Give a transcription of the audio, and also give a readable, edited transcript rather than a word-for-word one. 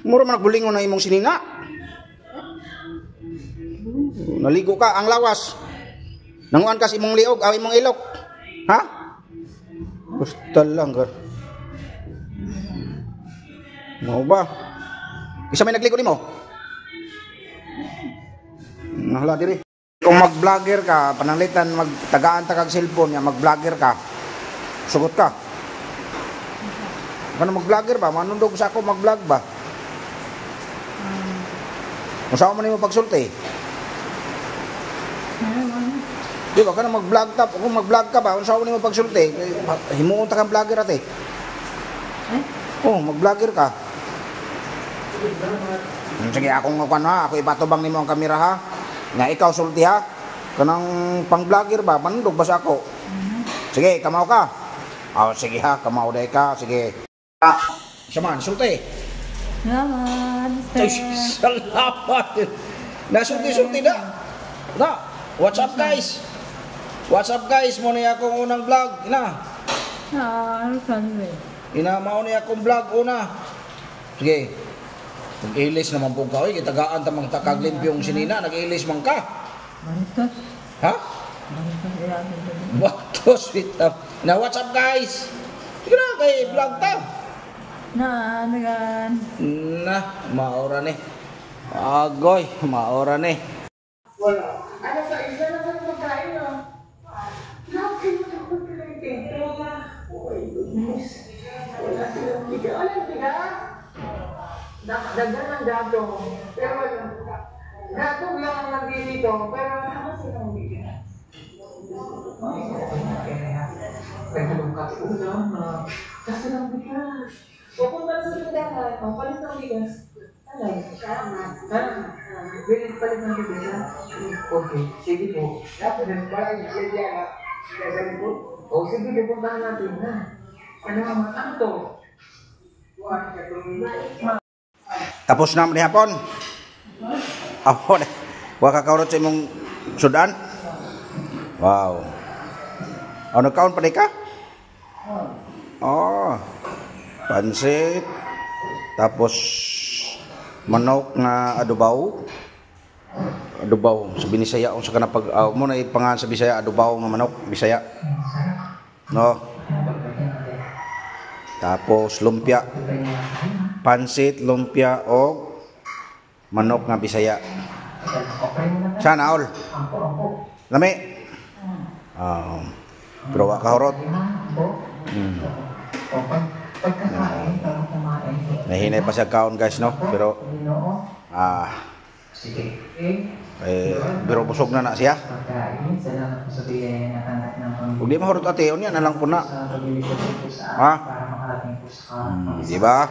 Mura man nagbulingon na imong sinina. Naligo ka ang lawas. Nanguan ka sa imong liog, aw imong ilok. Ha? Gusto lang ka. Mao ba? Isa may nagligo nimo? Nahala diri. Kung mag-vlogger ka, pananglitan magtagaan ta kag cellphone ya, mag-vlogger ka. Sugot ka. Kano mag-vlogger ba? Manundog sa ako mag-vlog ba? Unsa man nimo pagsulti? Di ba kana mag-vlog ta? Kung mag-vlog ka ba, unsa man nimo pagsulti? Himuon ta kang vlogger ate. Eh? Oh, mag-vlogger ka. Sige, akong kuan ha, ako ipatubang nimo ang kamera ha. Nga ikaw sulti ha. Kanang pang-vlogger ba, manundog ba sa ako? Sige, kamaw ka. Oh, sige ha, kamaw day ka, sige. Ah, siya man, sulti. Salamat, Ay, sir. salamat. Nasulti-sulti na. Na, what's up, guys? What's up, guys? Mo ni akong unang vlog. Ina, Ah, ano sabi? Ina mao ni akong vlog una. Sige. Nag-ilis naman po ka. Oy, gitagaan ta mang takag limpyong sinina, nag-ilis man ka. Baritos. Ha? Baritos iya dito. What sweet up. Na, what's up, guys? Sige na kay vlog ta. Na, nagan. Na, maora ni. Agoy, maora ni. Ano sa isa na sa pagkain, no? Nakakita ko sila yung dito. Oh my goodness. Wala silang bigas. Walang bigas. Daghan ng gatong. Pero wala. Gatong lang ang nandito, pero wala silang bigas. Nagulong ka ulam na. Kasi ng bigas. Pupunta na sa tindahan. O, palit ng bigas. Ano? Ha? Bilit palit ng bigas, ha? Okay, sige po. O, sige, pupuntahan natin, ha? Ano, ano to? Tapos na man hapon. Apo na. Wa ka kaurot sa imong sudan? Wow. Ano kaon pa ka? Oh. Pansit. Tapos manok nga adobaw. Adobaw sa Binisaya unsa ka na pag mo na ipangan sa Bisaya, adobaw nga manok Bisaya. No. Tapos lumpia. Pansit, lumpia o manok nga Bisaya. Sana all. Lami. Pero wa ka hurot. Nahinay pa siya kaon, guys, no, pero eh pero busog na na siya. Ug di mahurot ate, unya na lang po na. Ha? Di ba?